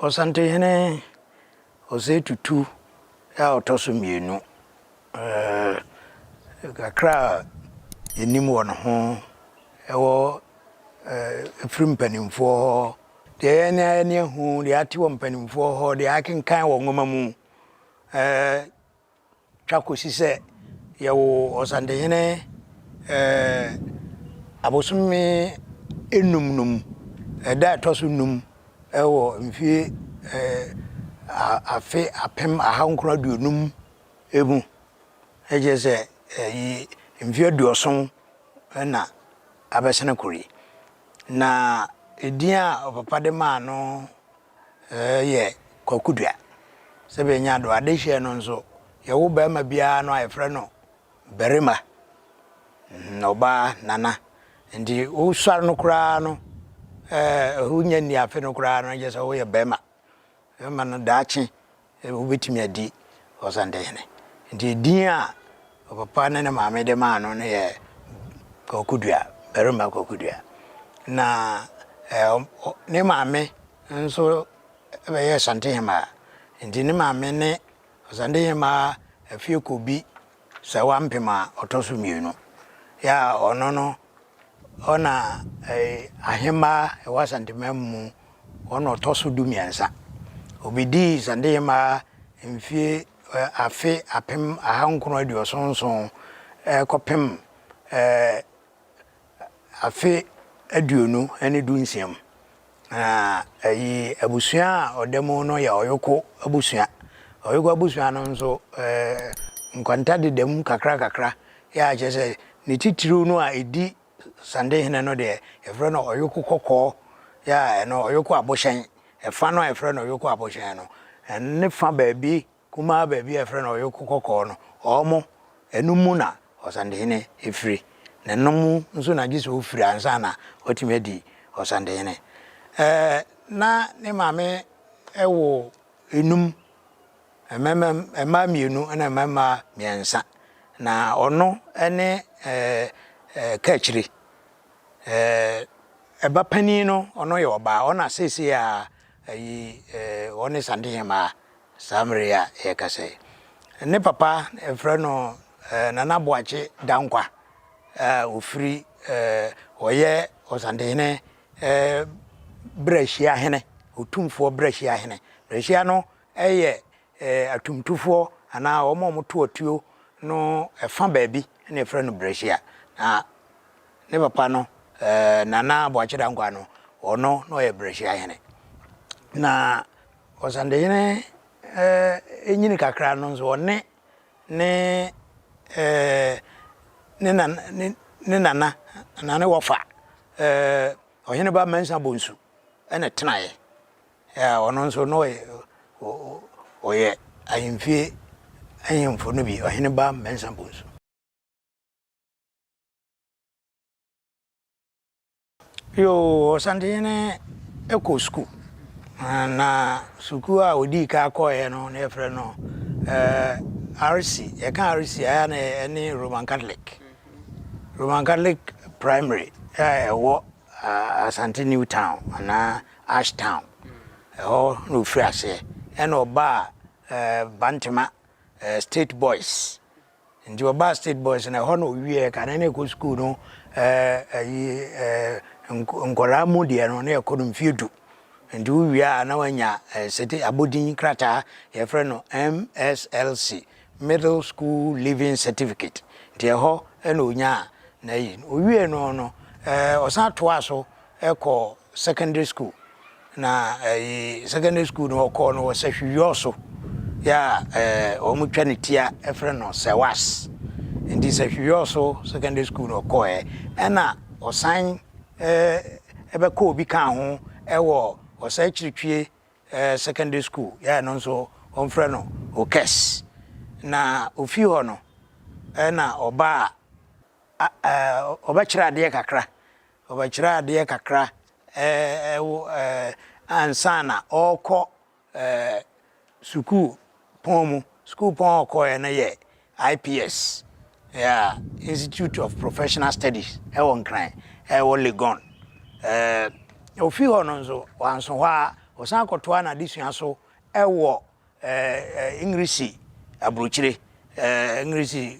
Ɔsantehene Osei Tutu a ɔtɔ so mmienu, kakra a yɛnim wɔ ne ho wɔ ɛfiri mpanimfoɔ hɔ, deɛ yɛn ani ahu, deɛ yɛate wɔ mpanimfoɔ hɔ, deɛ yɛakenkan wɔ nwoma mu, twa kɔsi sɛ yɛwoo Ɔsantehene abosome nnum no mu, ɛda a ɛtɔ so nnum wɔ mfie afe 1950 mu. Ɛkyerɛ sɛ ɛyi mfie aduɔson na abɛsene kɔ yi. Na edin a ɔpapa de maa no yɛ Kwaku Dua. Sɛ bɛnya do adehyeɛ no nso, yɛwo barima biara no a yɛfrɛ no Barima, na ɔbaa Nana. Nti wosuar no koraa no, wonya nni afe no koraa no, kyerɛ sɛ woyɛ barima. Barima no daakye wobɛtumi adi Ɔsantehene. Nti edin a ɔpapa ne ne maame de maa no no yɛ Kwaku Dua, Barima Kwaku Dua. Na ne maame nso bɛyɛɛ Ɔsantehemaa. Nti ne maame ne Ɔsantehemaa Afiekobi Sawampem a ɔtɔ so mmienu. Yɛ a ɔno no Ɔna ahemmaa a ɛwɔ Asanteman mu ɔna ɔtɔ so du mmiɛnsa. Ɔbɛdii Santehemaa mfie afe 1977 kɔpem afe 2016 mu. Na ayi abusua a ɔda mu no yɛ Ɔyoko abusua. Ɔyoko abusua no nso nkwanta deda mu kakra kakra yɛ a kyerɛ sɛ ne titiriw no a ɛdi Sandehene no deɛ yɛfrɛ no Ɔyoko kɔkɔɔ yɛ a ɛno Ɔyoko abohyɛn. Ɛfa no a yɛfrɛ no Ɔyoko abohyɛn no ɛno ne fa baabi kumaa baabi a yɛfrɛ no Ɔyoko Kɔkɔɔ no, wɔn, ɛno mu na Ɔsantehene firi, na ɛno mu nso na gye sɛ ɔfiri ansa na watumi adi Ɔsantehene. Ɛɛ, na ne maame wɔ nnum, mmarima, mmaa mmienu na mmarima mmiɛnsa, na ɔno ne ɛɛ, kaakyire. Ɛɛ, ɛba panin no, ɔno yɛ ɔbaa, ɔna seesei a ayi, ɛɛ, ɔne Santehemaa Saa mmerɛ yi a yɛrekasa yi, ne papa yɛfrɛ no Nana Boakye Dankwa a ɔfiri ɔyɛ Ɔsantehene Brɛhyiahene, Otumfoɔ Brɛhyiahene. Brɛhyia no yɛ atumtufoɔ anaa wɔn a wɔto atuo no ɛfa baabi na yɛfrɛ no Brɛhyia. Na ne papa no Nana Boakye Dankwa no, ɔno na ɔyɛ Brɛhyiahene. Na Ɔsantehene nyini kakra no nso, ɔne ne ne nana ne ne nana anaa ne wɔfa Ɔheneba Mensah Bonsu na ɛtenaeɛ. Ɔno nso na ɔyɛ ɔyɛ ahemfie ahemfo no bi, Ɔheneba Mensah Bonsu. Yoo, Ɔsantehene kɔɔ sukuu, na sukuu a ɔdii kan kɔeɛ no na yɛfrɛ no RC. Yɛka RC a, na ɛne Roman Catholic. Roman Catholic Primary a ɛwɔ Asante New Town anaa Ash Town. Ɛhɔ na ɔfiri aseɛ. Ɛna ɔbaa Bantama State Boys. Nti ɔbaa state boys no ɛhɔ na ɔwieɛ kane na ɛkɔ sukuu no ɛyi nkwadaa mu deɛ no na ɛkɔ no mfie du nti wowie a na wanya sɛte abɔdin krataa yɛfrɛ no MSLC Middle School Leaving Certificate nti ɛhɔ na ɔnyaa n'ayi no. Ɔwiee no no, ɔsan toaa so kɔɔ secondary school. Na ɛyi secondary school no ɔkɔɔ no wɔ Sahwi-Wiawso yɛ a wɔn twa ne tia frɛ no Sɛwas. Nti Sahwi-Wiawso secondary school no ɔkɔɔɛ. Ɛna ɔsan bɛkɔɔ obi kaa ho wɔ Ɔsɛe Kyiritwie Secondary School yɛ a ɛno nso wɔfrɛ no Okes. Na ɔfii hɔ no ɛna ɔbaa ɔbɛkyerɛ adeɛ kakra, ɔbɛkyerɛ adeɛ kakra ansa na ɔrekɔ sukuu pɔn mu. Sukuu pɔn a ɔkɔeɛ no yɛ IPS, yeah, Institute of Professional Studies ɛwɔ Nkran, ɛwɔ Legon. Ɔfii hɔ no nso, wanso hɔ ara, ɔsan kɔtoaa n'adesua so ɛwɔ Engiresi aburokyire, Engiresi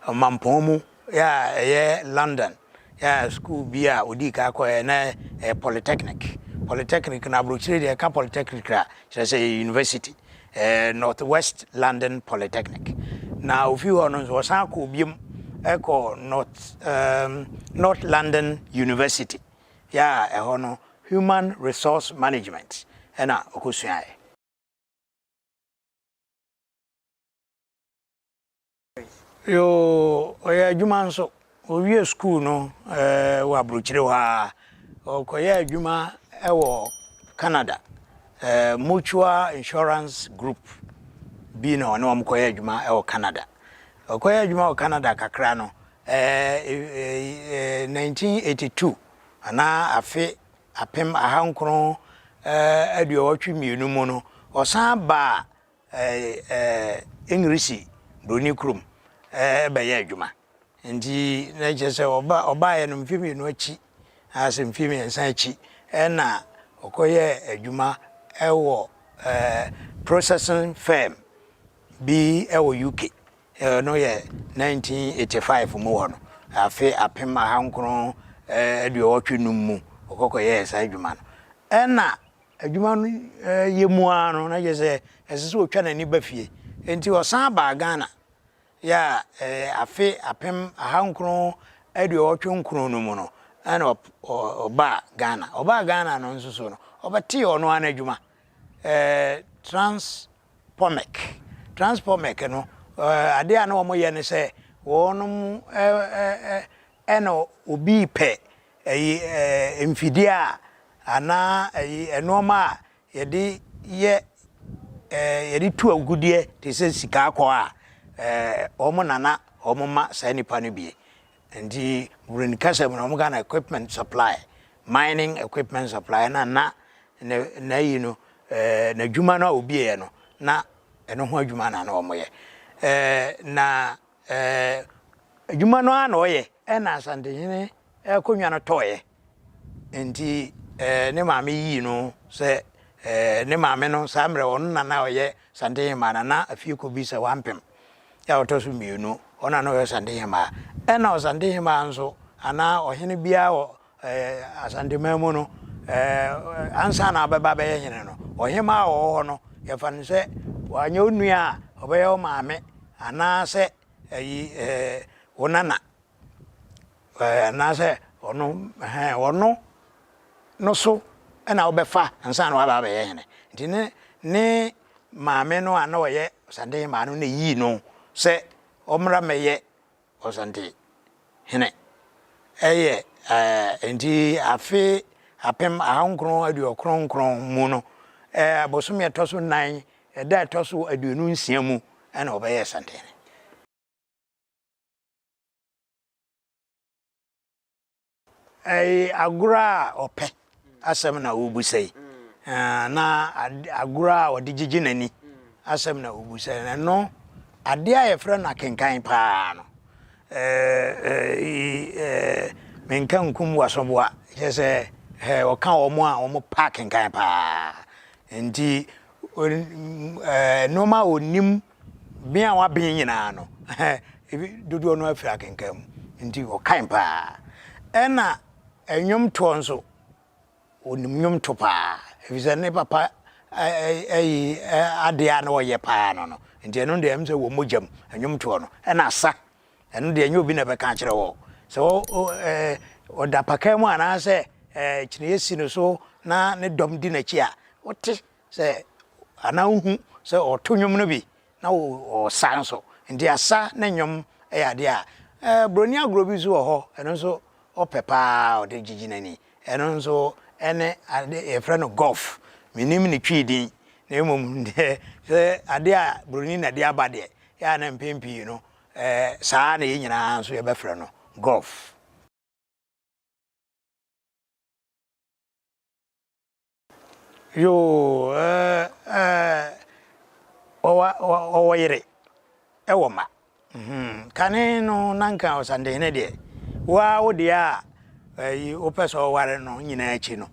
ɔmampɔn mu a ɛyɛ London, a sukuu bi a ɔdii kan kɔeɛ na ɛyɛ Polytechnic. Polytechnic no aburokyire deɛ ɛka Polytechnic a kyerɛ sɛ ɛyɛ university, North West London Polytechnic. Na ɔfii hɔ no nso ɔsan kɔɔ biom kɔɔ North, North London University. Yɛ a ɛhɔ no Human Resource Management na ɔkɔsuaeɛ. Yoo, ɔyɛ adwuma nso. Ɔwie sukuu no wɔ aburokyire hɔ ara, ɔkɔyɛɛ adwuma wɔ Canada, Mutual Insurance Group bi na ɔne wɔn kɔyɛɛ adwuma wɔ Canada. Ɔkɔyɛɛ adwuma wɔ Canada kakra no, 1982 anaa afe 1982 mu no, ɔsan baa Engiresi buroni kurom bɛyɛɛ adwuma. Nti na kyerɛ sɛ ɔbaeɛ no mfe mmienu akyi anaasɛ mfe mmiɛnsa akyi na ɔkɔyɛɛ adwuma wɔ processing firm bi wɔ UK. Ɛno yɛ 1985 mu hɔ no, afe 1985 mu ɔkɔ kɔyɛɛ saa adwuma no. Ɛna adwuma no yɛ mu ara no, na kyerɛ sɛ ɛsɛ sɛ ɔtwa n'ani ba fie. Enti ɔsan baa Ghana yɛ a afe 1989 no mu no, ɛna ɔbaa Ghana. Ɔbaa Ghana no nso so no, ɔbɛtee ɔno ara n'adwuma, Trans Pomec. Transpomec no, adeɛ a na wɔyɛ ne sɛ wɔnom ɛna obi repɛ ɛyi mfidie a anaa ɛyi nnoɔma a yɛde yɛ yɛde tu agudeɛ te sɛ sika akɔ a wɔn na na wɔn ma saa nipa no bie. Nti Buroni kasa mu no wɔn ka no equipment supply, mining equipment supply na na ne n'ayi no n'adwuma no a obieɛ no na ɛno ho adwuma na na wɔyɛ. Na adwuma no ara na ɔyɛ ɛna Asantehene akonnwa no tɔeɛ. Nti ne maame yii no sɛ ne maame no saa mmerɛ ɔno na na ɔyɛ Asantehemaa na na afie kɔbi sɛ wampem a ɔtɔ so mmienu ɔno na na ɔyɛ Ɔsantehemaa. Ɛna Ɔsantehemaa nso anaa ɔhene biara wɔ Asanteman mu no, ansa na ɔbɛba abɛyɛ hene no, ɔhemmaa a ɔwɔ hɔ no, yɛfa no sɛ wanyɛ wo nua a, ɔbɛyɛ wo maame anaasɛ ayi wo nana anaasɛ ɔno ɔno no so na wobɛfa ansa na waba abɛyɛ hene. Nti ne ne maame no a na ɔyɛ Ɔsantehemaa no na eyii no sɛ ɔmmra mmɛyɛ Ɔsante hene yɛ nti afe 1999 mu no bosome a ɛtɔ so nan da a ɛtɔ so 26 mu na ɔbɛyɛɛ Santehene. Ɛyɛ agorɔ a ɔpɛ asɛm na worebisa yi, na agorɔ a ɔde gyegye n'ani asɛm na worebisa yi. Ɛno, adeɛ a yɛfrɛ no akenkan paa no, menka nkum w'asoboa, kyerɛ sɛ ɔka wɔn a wɔpɛ akenkan paa. Nti nneɛma a ɔnim Ben a waben nyinaa no, dodoɔ no ara firi akenkan mu, nti ɔkan paa. Ɛna nnwomtoɔ nso, ɔnim nnwomto paa, ɛfiri sɛ ne papa ayi adeɛ a na ɔyɛ paa no no, nti ɛno deɛ ɛm sɛ wɔ mogya mu, nnwomtoɔ no. Ɛna asa. Ɛno deɛ ɛnyɛ obi na ɛbɛka akyerɛ wo. Sɛ ɔda pakaa mu anaasɛ kyiniiɛ si ne so na ne dɔm di n'akyi a, wote sɛ anaa wohu sɛ ɔto nnwom no bi na ɔsa nso. Nti asa ne nnwom yɛ adeɛ a buroni agorɔ bi nso wɔ hɔ, ɛno nso ɔpɛ pa ara ɔde gyegye n'ani. Ɛno nso ne ade yɛfrɛ no golf. Mennim ne Twi din na mmom deɛ sɛ adeɛ a buroni na de aba deɛ, yɛ a na mpɛn pii no saa ara na yɛn nyinaa nso yɛbɛfrɛ no, golf. Yoo, ɛɛ, ɔwɔ ɔwɔ yere wɔ mma. Kane no na nka Ɔsantehene deɛ, wo ara wo deɛ a ɛyi wopɛ sɛ ɔware no nyinaa akyi no,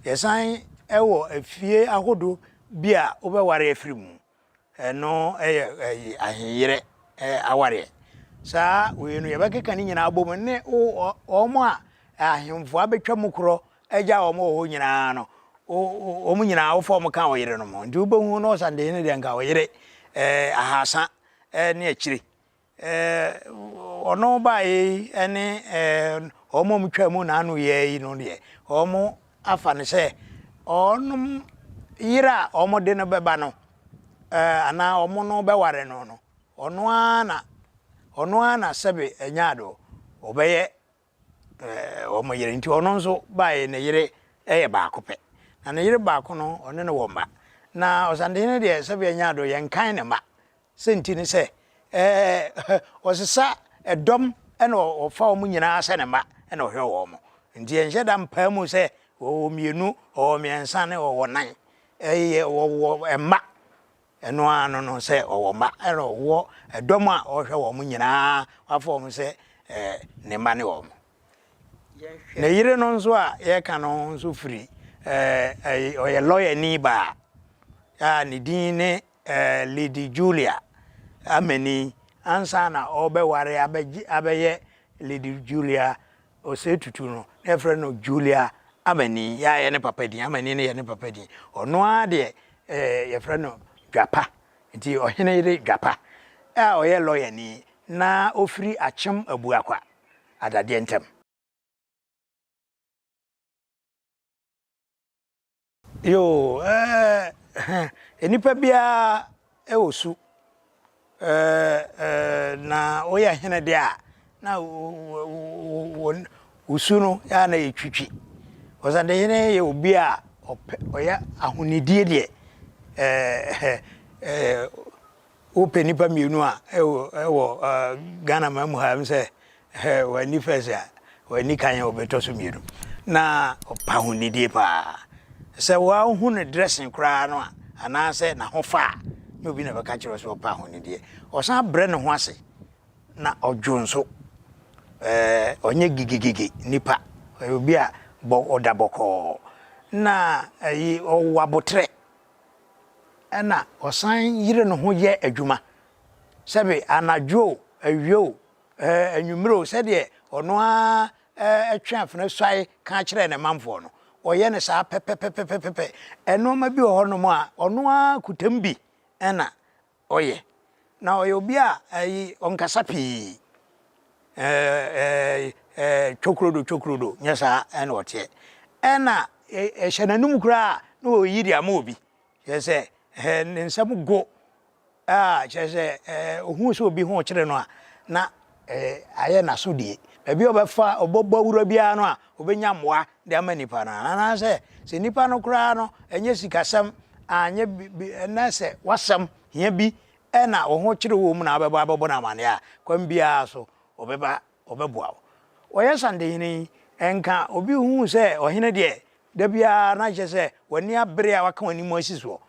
yɛsan wɔ afie ahodoɔ bi a wobɛware afiri mu. Ɛno yɛ ɛyi ahenyerɛ awareɛ. Saa wei no yɛbɛkeka ne nyinaa abom ne wɔn a ahemfo abɛtwa mu korɔ agya wɔn wɔ hɔ nyinaa no, wɔn nyinaa wofa wɔn ka ɔyerenom ho. Nti wobɛhu na ɔsantehene deɛ nka ɔyere ahaasa ne akyire. Ɔno baeɛ yi ne wɔn a wɔtwaa mu n'ano yɛɛ yi no deɛ, wɔafa no sɛ wɔn yere a wɔde no bɛba no anaa wɔn no bɛware no no, ɔno ara na ɔno ara na sɛbe ɛnyɛ ado ɔbɛyɛ wɔn yere. Nti ɔno nso baeɛ ne yere yɛ baako pɛ. Na ne yere baako no, ɔne no wɔ mma. Na Ɔsantehene deɛ sɛbe ɛnyɛ ado yɛnkan ne mma. Sɛ nti ne sɛ, ɔsesa dɔm na ɔfa wɔn nyinaa sɛ ne mma na ɔhwɛ wɔn. Nti ɛnhyɛ da mpaa mu sɛ ɔwɔ mmienu, ɔwɔ mmiɛnsa ne ɔwɔ nan. Ɛyɛ ɔwɔ mma. Ɛno ara no no sɛ ɔwɔ mma na ɔwɔ dɔm a ɔhwɛ wɔn nyinaa, wafa wɔn sɛ ne mma ne wɔn. Ne yere no nso a yɛreka no nso firi ɔyɛ lɔyani baa a ne din ne Lady Julia Amani ansa na ɔrebɛware abɛgye abɛyɛ Lady Julia Osei Tutu no, na yɛfrɛ no Julia Amani, yɛ a ɛyɛ ne papa din, Amani no yɛ ne papa din. Ɔno ara deɛ yɛfrɛ no Dwapa, nti ɔhene yere Dwapa a ɔyɛ lɔyani na ɔfiri Akyem Abuakwa, Adadeɛ ntam. Yoo eh nnipa biara wɔ su eh eh na woyɛ hene deɛ a na wo su no yɛ a na yɛ twitwi. Ɔsantehene yɛ obi a ɔpɛ ɔyɛ ahonidie deɛ eh eh Wopɛ nnipa mmienu a ɛwɔ Ghana man mu ha sɛ wɔanni first a, wɔanni kan a wɔbɛtɔ so mmienu. Na ɔpa ahonidie paa. Sɛ woahu no dressing koraa no a, anaasɛ n'ahofa a, nyɛ obi na bɛka kyerɛ wo sɛ ɔpɛ ahonidie. Ɔsan brɛ ne ho ase na ɔdwo nso. Ɔnyɛ gigigigi nipa. Ɔyɛ obi a ɔda bɔkɔɔ. Na ɔwɔ aboterɛ. Ɛna ɔsan yere ne ho yɛ adwuma. Sɛbe anadwo o, awia o, anwummere o, sɛdeɛ ɔno ara twe afena suae ka kyerɛɛ ne manfoɔ no, ɔyɛ no saa pɛpɛpɛpɛpɛ. Nnoɔma bi wɔ hɔnom a, ɔno ara kutam bi na ɔyɛ. Na ɔyɛ obi a ayi ɔnkasa pii. Twokrodo twokrodo, nyɛ saa na ɔteɛ. Ɛna ɛhyɛ n'anum koraa a, na ɔreyi de ama obi. Kyerɛ sɛ, ne nsam go a kyerɛ sɛ ɔhu sɛ obi ho rekyere no a, na ayɛ n'asodie. Baabi a ɔbɛfa, ɔbɛbɔ awura biara no a, ɔbɛnya mmoa de ama nipa no. Anaasɛ sɛ nipa no koraa no, ɛnyɛ sikasɛm, anyɛ bi, na sɛ w'asɛm hia bi na wo ho kyere wo mu na wobɛbɔ abɛbɔ no amaneɛ a, kwan biara so ɔbɛba ɔbɛboa wo. Ɔyɛ Santehene yi, nka obi hu sɛ ɔhene deɛ, da biara na kyerɛ sɛ w'ani abere a waka w'anim asi soɔ.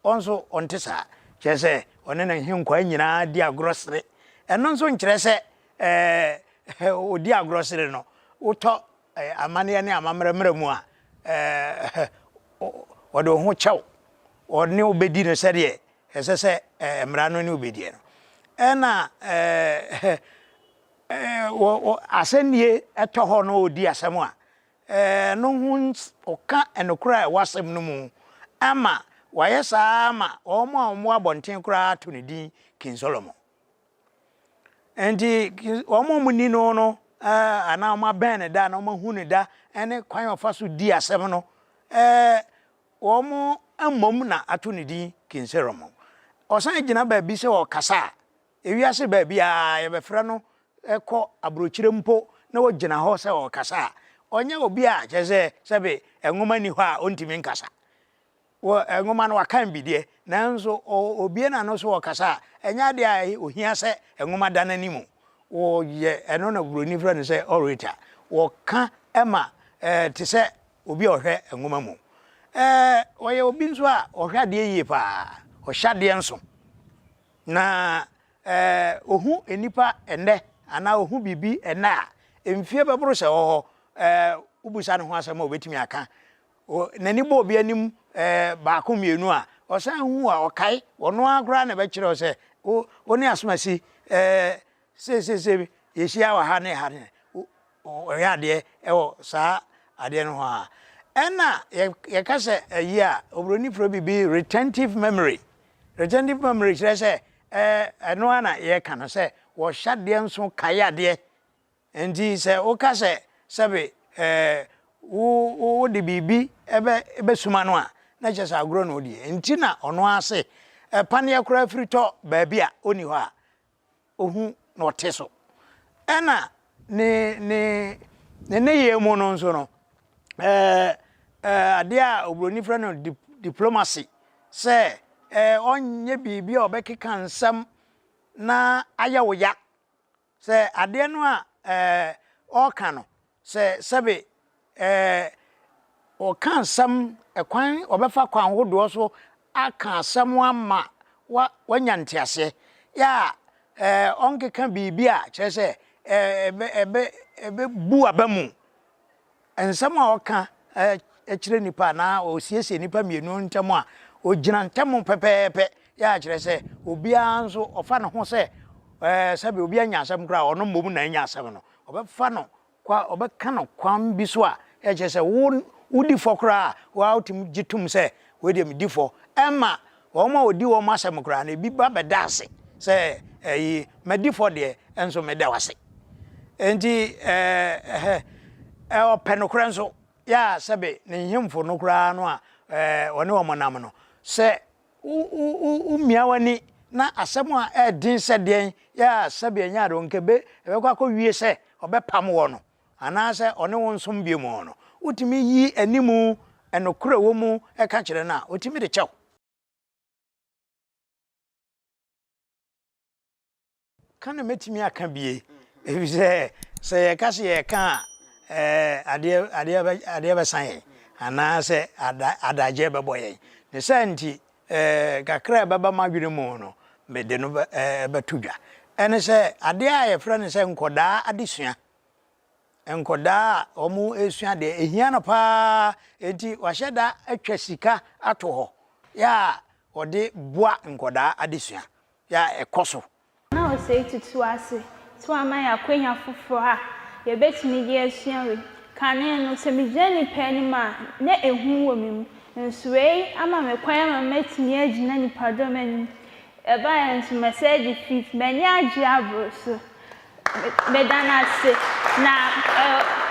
Ɔno nso ɔnte saa. Kyerɛ sɛ ɔne ne nhenkwaa nyinaa di agorɔ sere. Ɛno nso nkyerɛ sɛ ɛɛ ɔdi agorɔ sere no, wotɔ amanneɛ ne amammerɛ mmara mu a, ɛɛ ɔde wo ho kyɛ wo. Ɔne wo bɛdi no sɛdeɛ ɛsɛ sɛ mmara no ne wo bɛdiɛ no. Ɛna ɛɛ asɛnnie tɔ hɔ na ɔredi asɛm a, no ho ɔka nokorɛ a ɛwɔ asɛm no mu ama wayɛ saa ara ma wɔn a wɔwɔ abɔnten koraa ato ne din King Solomon. Nti wɔn a wɔni no no anaa wɔabɛn no da anaa wɔahu no da ne kwan a ɔfa so di asɛm no, wɔn mmom na ato ne din King Solomon. Ɔsan gyina baabi sɛ ɔrekasa a, ewiase baabiara yɛbɛfrɛ no kɔ aburokyire mpo na ɔgyina hɔ sɛ ɔrekasa a, ɔnyɛ obi a kyerɛ sɛ sɛbe nwoma nni hɔ a ɔntumi nkasa. Wɔ nwoma no wakan bi deɛ, nanso ɔbue n'ano sɛ ɔrekasa a, ɛnyɛ adeɛ a ɔhia sɛ nwoma da n'anim. Wɔyɛ ɛno na buroni frɛ no sɛ orator. Wɔka ma te sɛ obi a ɔhwɛ nwoma mu. Ɔyɛ obi nso a ɔhwɛ adeɛ yie paa, ɔhyɛ adeɛ nso. Na ɔhu nnipa ɛnnɛ anaa ɔhu biribi ɛnnɛ a, mfie bɛboro sɛ wɔ hɔ, wobisa ne ho asɛm a ɔbɛtumi aka. N'ani bɔ obi anim baako mmienu a, ɔsan hu a ɔkae, ɔno ara koraa na ɛbɛkyerɛ wo sɛ wo ne asomasi seeseesei yɛhyia wɔ ha ne ha ne ɔyɛ adeɛ wɔ saa adeɛ no ho a. Ɛna yɛka sɛ ayi a, oburoni frɛ biribi retentive memory. Retentive memory kyerɛ sɛ ɛno ara na yɛka no sɛ wɔhyɛ adeɛ nso kae adeɛ. Enti sɛ woka sɛ sɛbe wo wode biribi bɛ bɛsuma no a, na kyerɛ sɛ agorɔ na ɔdie. Enti na ɔno ara se paneɛ koraa firi tɔ baabi a ɔnni hɔ a, ɔhu na ɔte so. Ɛna ne ne ne nneyɛɛ mu no nso no, ɛɛ adeɛ a oburoni frɛ no diplomacy, sɛ ɔnyɛ biribi a ɔbɛkeka nsɛm na ayɛ wo ya. Sɛ adeɛ no a ɔreka no, sɛ sɛbe ɔka asɛm, ɛkwan, ɔbɛfa kwan hodoɔ so aka asɛm ama wa, wanya nteaseɛ, yɛ a ɔnkeka biribi a kyerɛ sɛ ɛbɛ, ɛbɛ, ɛbɛbu aba mu. Nsɛm a ɔka kyerɛ nnipa anaa ɔsiesie nnipa mmienu ntam a, ɔgyina ntam pɛpɛɛpɛ. Yɛ a kyerɛ sɛ obiara nso ɔfa ne ho sɛ sɛbe obi anya asɛm koraa a, ɔno mmom na anya asɛm no. Ɔbɛfa no kwa, ɔbɛka no kwan bi so a ɛkyerɛ sɛ wo wodi fɔ koraa a, wo ara wotumi gye tom sɛ wei deɛ medi fɔ. Ɛma wɔn a wɔdi wɔn asɛm koraa no, ebi ba bɛda ase sɛ ɛyi, madi fɔ deɛ, nso meda wo ase. Enti ɛɛ ɔpɛ nokorɛ nso, yɛ a sɛbe ne nhemfo no koraa no a ɔne wɔn nam no, sɛ womia w'ani na asɛm a ɛyɛ den sɛ deɛn, yɛ a sɛbe ɛnyɛ ade, nka ɛbɛkɔ akɔwie sɛ ɔbɛpam wɔ no, anaasɛ ɔne wo nsom bio mu no, wotumi yi animu nokorɛ wɔ mu ka kyerɛ no a, ɔtumi de kyɛ wo. Ka na mɛtumi aka bie, ɛfiri sɛ sɛ yɛka sɛ yɛka a, ɛɛ, adeɛ, adeɛ bɛ, adeɛ bɛsa yɛn, anaasɛ ada, adagyeɛ bɛbɔ yɛn. Ne saa nti, ɛɛ, kakra a ɛbɛba m'adwene mu no, mede no bɛ, ɛɛ, bɛto dwa. Ɛne sɛ, adeɛ a yɛfrɛ no sɛ nkɔdaa adesua, nkɔdaa a wɔresua adeɛ, ɛhia no pa ara, enti wahyɛ da atwa sika ato hɔ, yɛ a wɔde boa nkɔdaa adesua, yɛ a ɛkɔ so. Na Osei tutu ase to ama yɛn akwanya foforɔ a yɛbɛtumi de asua wei. Kane no, sɛ megyina nnipa anim a, na ehu wɔ me mu. Nanso wei ama me kwan ama matumi agyina nnipadɔm anim. Ɛbaeɛ nso, mɛsɛe de fifth. M'ani agye aboro so. Meda no ase. Na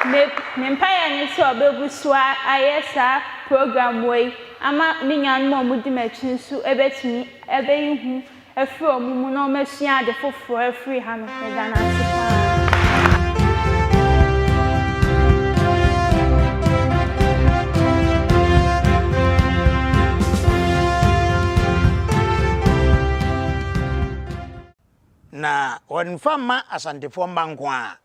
me me mpaeɛ ne sɛ ɔbɛgu so ayɛ saa program wei ama me nuanom a wɔdi m'akyi nso bɛtumi abɛyi hu afiri wɔn mu na wɔasua ade foforɔ afiri ha no. Meda no ase paa. Na wɔmfa mma Asantefoɔ mma nko ara.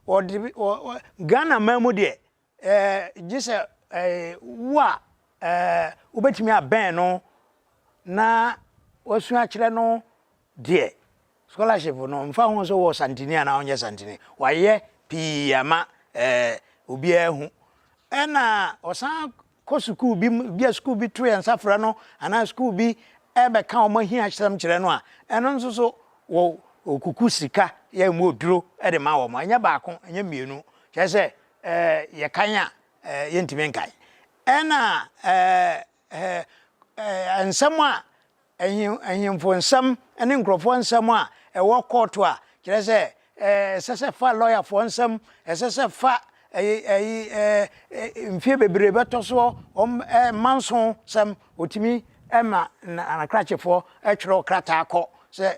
Wɔde bi wɔ wɔ Ghana man mu deɛ, ɛɛ gye sɛ ɛɛ wo a ɛɛ wobɛtumi abɛn no na wasua akyerɛ no deɛ, scholarship no mfa ho sɛ wowɔ Santini anaa wonyɛ Santini, wayɛ pii ama ɛɛ obiara ahu. Ɛna ɔsan kɔ sukuu bi mu, ebia sukuu bi to yɛn nsa frɛ no anaa sukuu bi bɛka wɔn ahiasɛm kyerɛ no a, ɛno nso so wɔ wɔkuku sika yɛ mu oduro de ma wɔn. Ɛnyɛ baako, ɛnyɛ mmienu. Kyerɛ sɛ ɛɛ yɛkan a ɛɛ yɛntumi nkan. Ɛna ɛɛ ɛɛ nsɛm a Ahemfo nsɛm ne nkurɔfoɔ nsɛm a ɛwɔ kɔɔto a, kyerɛ sɛ ɛsɛ sɛ fa lɔyafoɔ nsam, ɛsɛ sɛ fa ɛyi ɛyi ɛɛ mfie bebree bɛtɔ soɔ, wɔn ɛɛ manso sɛm, ɔtumi ma n'akrakyefoɔ twerɛ krataa kɔ sɛ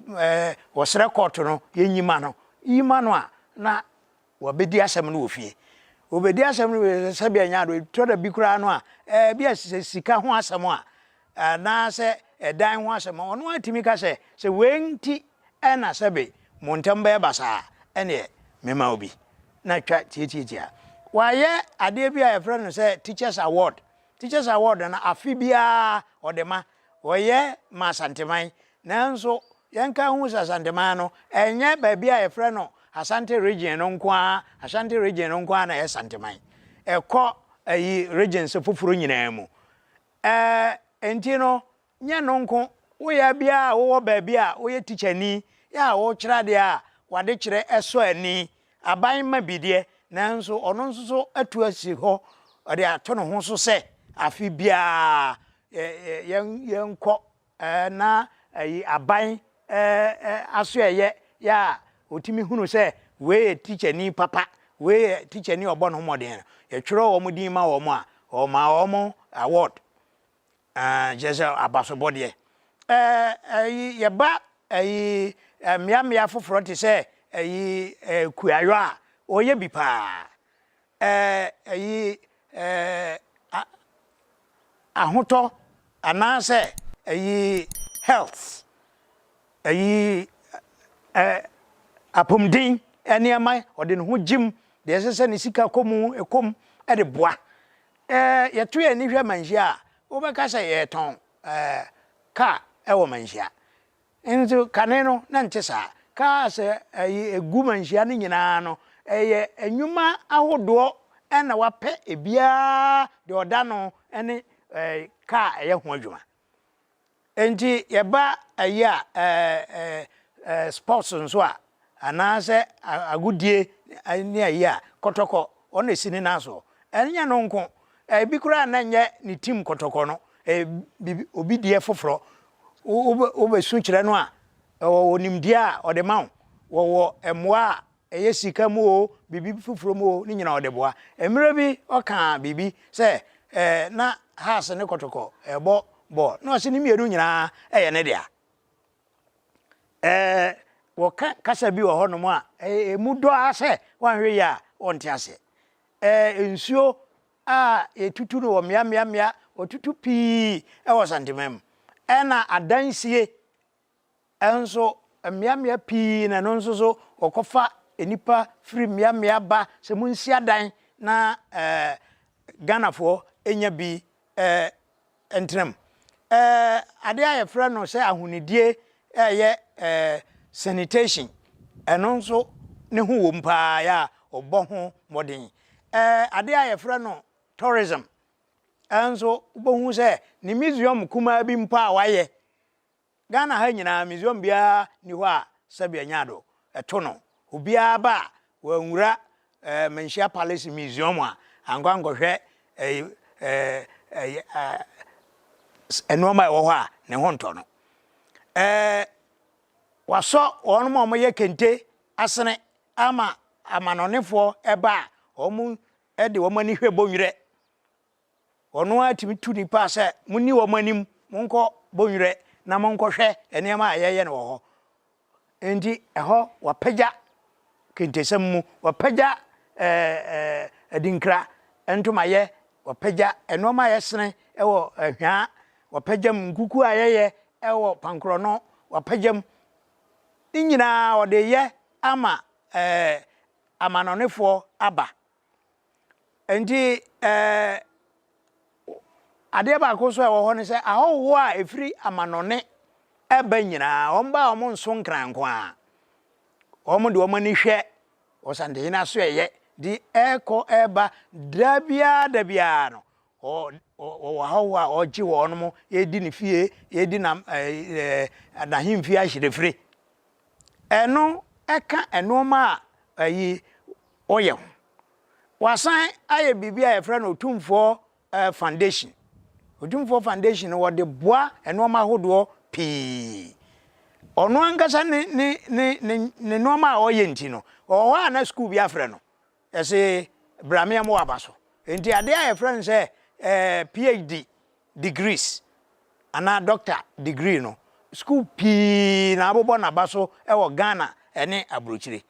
ɛɛ wɔsrɛ kɔɔto no yɛnyi ma no. Yi ma no a, na wɔbɛdi asɛm no wɔ fie. Wɔbɛdi asɛm no wɔ fie sɛdeɛ ɛnyɛ ado. Ɛtɔ da bi koraa no a, ɛɛ bi a sɛ sika ho asɛm a, anaasɛ ɛdan ho asɛm a, ɔno ara tumi ka sɛ, sɛ wei nti na sɛbe mo ntam bɛyɛ basaa a, ɛnneɛ mema wo bi. Na twa tiatiatia. Wɔayɛ adeɛ bi a yɛfrɛ no sɛ Teachers Award. Teachers Award no, afe biara wɔde ma. Wɔyɛ ma Asanteman. Nanso yɛnka nhu sɛ Asanteman no, ɛnyɛ baabi a yɛfrɛ no Asante Region no nko ara, Ashanti Region no nko ara na ɛyɛ Santeman. Ɛkɔ ayi regions foforɔ nyinaa mu. Ɛɛ enti no, nyɛ no nko, woyɛ biara a wowɔ baabi a woyɛ tikyani, yɛ a wokyerɛ adeɛ a w'adekyerɛ sɔ ani, aban ma bi deɛ, nanso ɔno nso so atu asi hɔ, ɔde ato ne ho so sɛ afe biara yɛn yɛnkɔ na ayi aban asoɛeɛ yɛ a ɔtumi hunu sɛ wei yɛ tikyani papa, wei yɛ tikyani a ɔbɔ ne ho mmɔden no, yɛtwerɛ wɔn din ma wɔn a, wɔma wɔn award, kyerɛ sɛ abasobɔdeɛ. Ayi yɛba ayi mmeammea foforɔ te sɛ ayi Kuayɔ a, wɔyɛ bi paa. Ayi ahotɔ anaasɛ ayi health, ayi apɔmuden nneɛma, ɔde ne ho gyim, deɛ ɛsɛ sɛ ne sika kɔ mu, ɛkɔ mu de boa. Yɛto yɛn ani hwɛ Manhyia a, wobɛka sɛ yɛretɔn kaa wɔ Manhyia. Nso kane no, na ɛnte saa. Cars a ɛgu manhyia no nyinaa no, ɛyɛ nnwuma ahodoɔ na wɔapɛ ebiara deɛ ɔda ano ne car a ɛyɛ ho adwuma. Enti yɛba ayi a, sports nso a, anaasɛ agodie ne ayi a, kɔtɔkɔ, ɔno na ɛsi ne nan soɔ. Ɛnyɛ ɛno nko, ebi koraa na ɛnyɛ ne team kɔtɔkɔ no, ɛyɛ biribi, obi deɛ foforɔ. Wobɛsu kyerɛ no a, ɔwɔ nimdeɛ a ɔde ma wo. Wɔwɔ mmoa a ɛyɛ sika mu o, biribi foforɔ mu o, ne nyinaa ɔde boa. Mmerɛ bi ɔkaa biribi sɛ na Hearts ne Kɔtɔkɔ rebɔ bɔɔl, na ɔse ne mmienu nyinaa yɛ ne dea. Ɛɛ, wɔka kasa bi wɔ hɔnom a, emu dɔ ara sɛ woanhwɛ yie a wonte aseɛ. Ɛɛ, nsuo a yɛtutu no wɔ mmeammeammea, wɔtutu pii wɔ Santeman mu. Ɛna adansie nso, mmeammea pii na ɛno nso so wɔkɔfa nnipa firi mmeammea ba sɛ monsi adan na ɛɛ Ghanafoɔ nya bi ɛɛ ntena mu. Ɛɛ adeɛ a yɛfrɛ no sɛ ahonidie ɛyɛ ɛɛ sanitation, ɛno nso ne ho wɔ mu paa yɛ a wɔbɔ ho mmɔden. Ɛɛ adeɛ a yɛfrɛ no tourism nso wobɛhu sɛ ne museum kumaa bi mpo a wɔayɛ Ghana ha nyinaa museum biara nni hɔ a sɛbea nyado to no. Obiara ba a, wanwura eh, Manhyia Palace Museum a, ankɔ ankɔhwɛ eh, eh, eh, eh, nneɛma a ɛwɔ hɔ a, ne ho ntɔ no. Eh, wasɔ wɔn a wɔyɛ kente asene ama amanɔnefoɔ ɛba a, wɔn de wɔn ani hwɛ bɔnwerɛ. Ɔno ara tumi tu nnipa sɛ, Monni wɔn anim, monkɔ Bonwerɛ na monkɔhwɛ nneɛma a yɛyɛ no wɔ hɔ. Enti ɛhɔ wɔapagya kentesɛm mu, wɔapagya adinkra ntomayɛ, wɔapagya nneɛma a yɛsene wɔ Ahwaa, wɔapagya mu, nkuku a yɛyɛ wɔ Pankorɔno, wɔapagya mu. Ne nyinaa wɔde reyɛ ama amanɔnefoɔ aba. Enti ɛɛ adeɛ baako nso a ɛwɔ hɔ ne sɛ ahɔhoɔ a ɛfiri amanɔne ɛba nyinaa, wɔn ba a wɔn nso nkran nko ara. Wɔn de wɔn ani hwɛ Ɔsantehene asoɛeɛ de ɛrekɔ ɛreba da biara da biara no, wɔwɔ ahɔhoɔ a ɔgye wɔn, yɛdi ne fie, yɛdi na ɛɛ n'ahemfie ahyerɛfire. Ɛno ɛka nneɛma a ɛyi ɔyɛ ho. Wasan ayɛ biribi a yɛfrɛ no Otumfoɔ Foundation. Otumfoɔ Foundation no wɔde boa nneɛma ahodoɔ pii. Ɔno ankasa ne ne ne ne ne nneɛma a ɔyɛ nti no, ɔwɔ hɔ a na sukuu bi afrɛ no, ɛse bra me ɛmo aba so. Nti adeɛ a yɛfrɛ no sɛ eh, PhD degrees anaa doctor degree no, sukuu pii na abobɔ n'aba so wɔ Ghana ne aburokyire.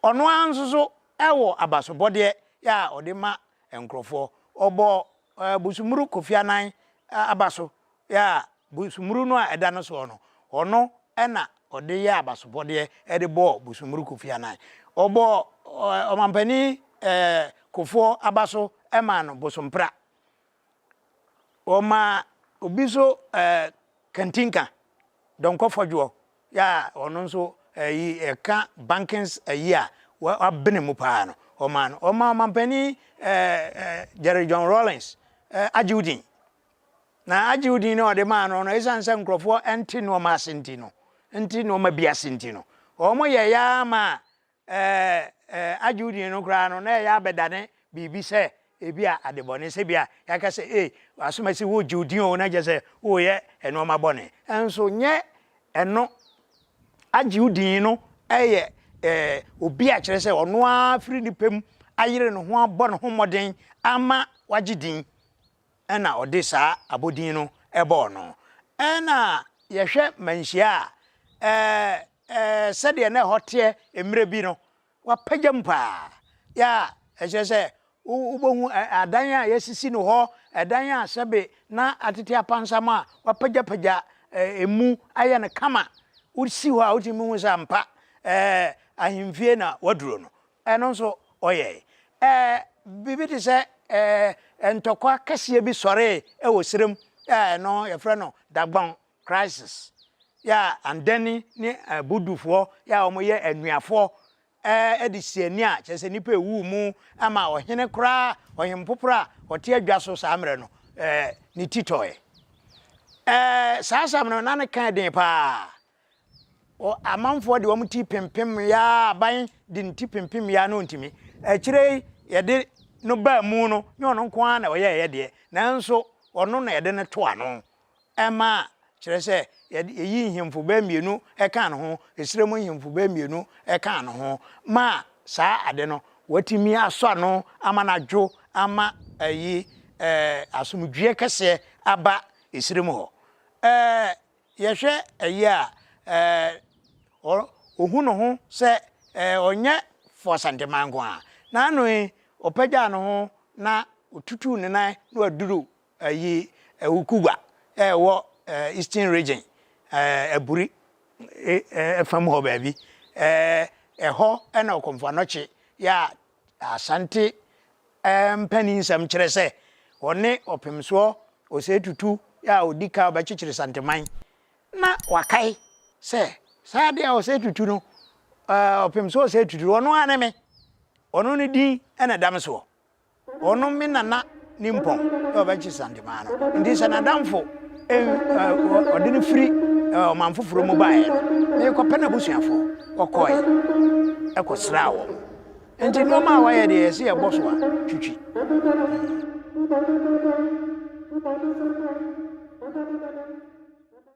Ɔno ara nso so wɔ abasobɔdeɛ a ɔde ma nkurɔfoɔ. Ɔbɔ Busumuru Kofi Annan aba so a Busumuru no a ɛda no soɔ no, ɔno na ɔde yɛɛ abasobɔdeɛ de bɔɔ Busumuru Kofi Annan. Ɔbɔɔ Ɔmampanin Kufuor aba so maa no Bosompra. Ɔmaa obi nso Kantinka, Donkor Fɔdwoɔ, yɛ a ɔno nso ayi ɛka bankings ayi a wabene mu paa no, ɔmaa no. Ɔmaa Ɔmampanin Jerry John Rawlings agye wo din. Na agye wo din no a ɔde maa no no, esiane sɛ nkurɔfoɔ nte nneɛma ase nti no, nte nneɛma bi ase nti no, wɔyɛeɛ ara maa ɛɛ ɛɛ agye wo din no koraa no, na ɛyɛ abɛdane biribi sɛ ebi a adebɔne, sɛ bi a yɛaka sɛ ei, asomasi woregye wo din o, na kyerɛ sɛ woreyɛ nneɛma bɔne. Nso nyɛ ɛno. Agye wo din no yɛ ɛɛ obi a kyerɛ sɛ ɔno ara firi ne pɛ mu ayere ne ho abɔ ne ho mmɔden ama wagye din. na ɔde saa abodin no bɔɔ no. Ɛna yɛhwɛ Manhyia a, ɛɛ sɛdeɛ na ɛhɔ teɛ mmerɛ bi no, wapagya mu paa. Yɛ a ɛkyerɛ sɛ wobɛhu adan a yɛasisi no hɔ, ɛdan a sɛbe na atete apansam a wapagyapagya emu ayɛ no kama. Wosi hɔ a wotumi hu sɛ ampa ɛɛ ahemfie na waduro no. Ɛno nso ɔyɛe. Ɛɛ, biribi te sɛ ɛɛ ntɔkwa kɛseɛ bi sɔree wɔ serem a ɛno yɛfrɛ no Dagbon crisis yɛ a Andani ne Abudufoɔ yɛ a wɔyɛ anuafoɔ ɛɛ de si ani a kyerɛ sɛ nnipa ɛwuu mu ama ɔhene koraa ɔhempoporo a ɔte adwa so saa mmerɛ no ɛɛ ne ti tɔeɛ. Ɛɛ saa asɛm no na ne ka den paa. Wɔ amanfoɔ de wɔn ti pempem yaa aban de ne ti pempem yaa na ɔntumi. Akyire yi yɛde no baa mu no nyɛ ɔno nko ara na ɔyɛeɛ deɛ nanso ɔno na yɛde no to ano ɛma kyerɛ sɛ yɛde yɛyi nhemfo bɛɛ mmienu ɛkaa ne ho, esrɛ mu nhemfo bɛɛ mmienu ɛkaa ne ho ma saa ade no watumi asɔ ano ama no adwo ama ayi ɛɛ asomdwoeɛ kɛseɛ aba esrɛ mu hɔ. Ɛɛ Yɛhwɛ ayi a, ɔhu ne ho sɛ ɔnyɛ for Asanteman nko ara. N'ano yi, ɔpagyaa ne ho na ɔtutuu ne nan na waduru ayi Awukugua a ɛwɔ Eastern Region, Aburi fam hɔ baabi. Ɛhɔ na Ɔkɔmfo Anɔkye yɛ a Asante mpaninsɛm kyerɛ sɛ ɔne Ɔpemsoɔ Osei Tutu a ɔdi ka a ɔbɛkyekyere Santeman na wakae sɛ saa adeɛ a Osei Tutu no, Ɔpemsoɔ Osei Tutu, ɔno ara ne me, ɔno ne din na ɛda me soɔ. Ɔno me nana nimpɔn na ɔbɛkye Santeman no. Nti sɛ n'adamfo ɔde no firi ɔman foforɔ mu baeɛ no, merekɔpɛ n'abusuafoɔ. Ɔkɔeɛ kɔsraa wɔn. Nti nnoɔma a wayɛ deɛ yɛse yɛbɔ so a, twitwi.